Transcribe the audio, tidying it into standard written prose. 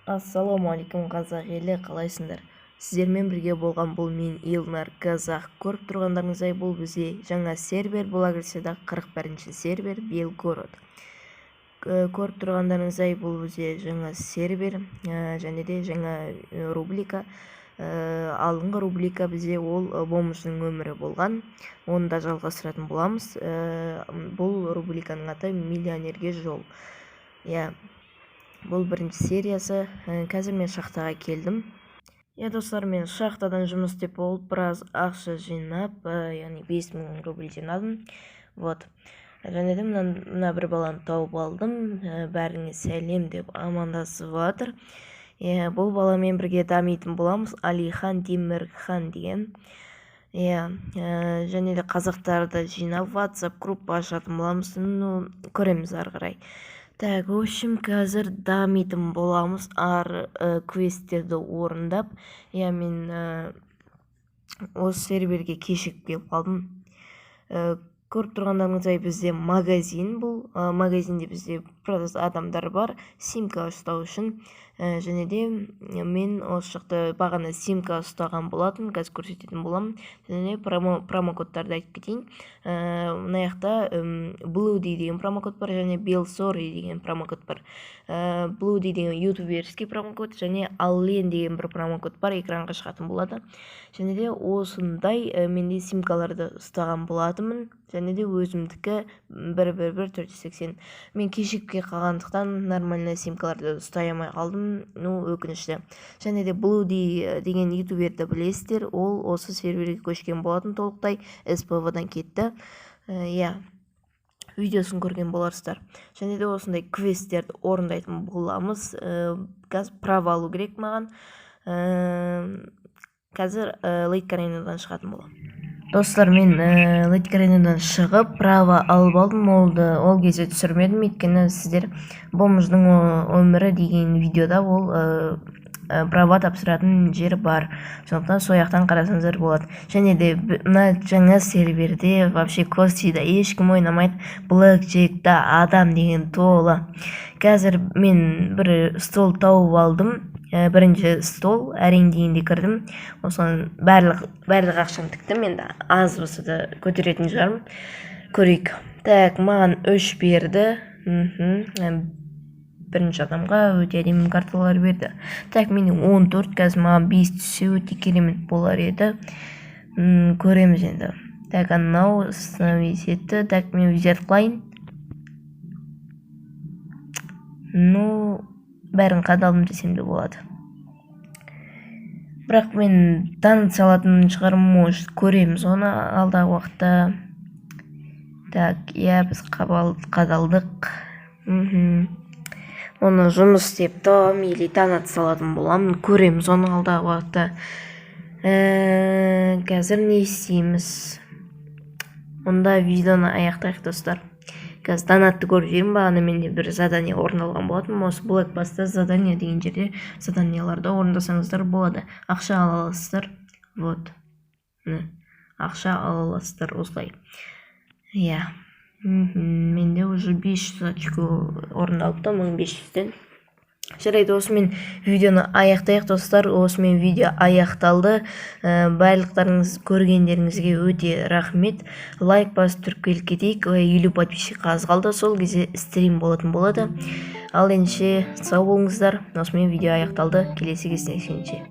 Ассалаумағалейкум, қазақ елі, қалайсыңдар? Сіздермен бірге болған бұл мен, Илнар Казах. Көріп тұрғандарыңыздай, бұл бізде жаңа сервер, бұл агрессиядағы 41 сервер Белгород. Көріп тұрғандарыңыздай, бұл бізде жаңа сервер және де жаңа рубрика. Алдыңғы рубрика бізде ол бомждың өмірі болған, оны да жалғастыратын боламыз. Бұл рубриканың аты «Миллионерге жол». Иә, бұл бірінші сериясы. Қазір мен шахтаға келдім. Иә, достар, мен шахтадан жұмыс істеп болып, біраз ақша жинап, яғни 5000 рубль жинадым. Вот, және де мына бір баланы тауып алдым. Бәріңе сәлем деп амандасып жатыр. Иә, бұл баламен бірге дамитын боламыз, Алихан Темірхан деген. Иә, және де қазақтарды жинап, WhatsApp группа ашатын боламыз. Ну, көреміз ары қарай. Так, в общем, қазір дамитын боламыз ары, квесттерді орындап. Иә, мен осы серверге кешігіп келіп қалдым. Көріп тұрғандарыңыздай, бізде магазин. Бұл магазинде бізде біраз адамдар бар симка ұстау үшін. Және де мен осы жақта бағана симка ұстаған болатын, қазір көрсететін боламын. Және промокодтарды айтып кетейін. Мына жақта Блуди деген промокод бар және Белсори деген промокод бар. Блуди деген ютуберский промокод және Аллен деген бір промокод бар, экранға шығатын болады. Және де осындай менде симкаларды ұстаған болатынмын. Және де өзімдікі 1 1 1 480. Мен кешігіп келіп қалғандықтан, нормальный симкаларды ұстай алмай қалдым, ну, өкінішті. Және де Блуди деген ютуберді білесіздер, ол осы серверге көшкен болатын, толықтай СПВ-дан кетті. Иә, видеосын көрген боларсыздар. Және де осындай квесттерді орындайтын боламыз. Қазір право алу керек маған. Қазір Лейт Каренадан шығатын боламын. Достар, мен Лейт Каренадан шығып, право алып алдым. Ол кезде түсірмедім, өйткені сіздер бомждың өмірі деген видеода ол права тапсыратын жер бар, сондықтан сол жақтан қарасаңыздар болады. Және де мына жаңа серверде вообще костида ешкім ойнамайды, блэкджекта адам деген толы. Қазір мен бір стол тауып алдым. Бірінші стол, әрең дегенде кірдім. Осыған барлық ақшамды тіктім, енді аз болса да көтеретін шығармын, көрейік. Так, маған үш берді. Бірінші адамға өте әдемі карталар берді. Так, менде 14, қазір маған 5 түссе, өте керемет болар еді. Көреміз енді. Так, анау остановить етті. Так, мен взять қылайын. Ну, бәрін қадалдым десем де болады, бірақ мен донат салатын шығармын, может, көреміз оны алдағы уақытта. Так, иә, біз қадалдық. Оны жұмыс істеп табамын или донат салатын боламын, көреміз оны алдағы уақытта. Қазір не істейміз? Онда видеоны аяқтайық, достар. Қазір донатты көріп жіберейін. Бағана менде бір задание орындалған болатын. Осы Блэк Пасста задание деген жерде заданияларды орындасаңыздар болады, ақша ала аласыздар. Вот, міне, ақша ала аласыздар осылай. Иә, менде уже 500 очко орындалыпты 1500-ден. Жарайды, осымен видеоны аяқтайық, достар. Осымен видео аяқталды. Барлықтарыңыз көргендеріңізге өте рахмет. Лайк басып тіркеліп кетейік. 50 подписчик аз қалды, сол кезде стрим болатын болады. Ал ендеше, сау болыңыздар. Осымен видео аяқталды, келесі кездескенше.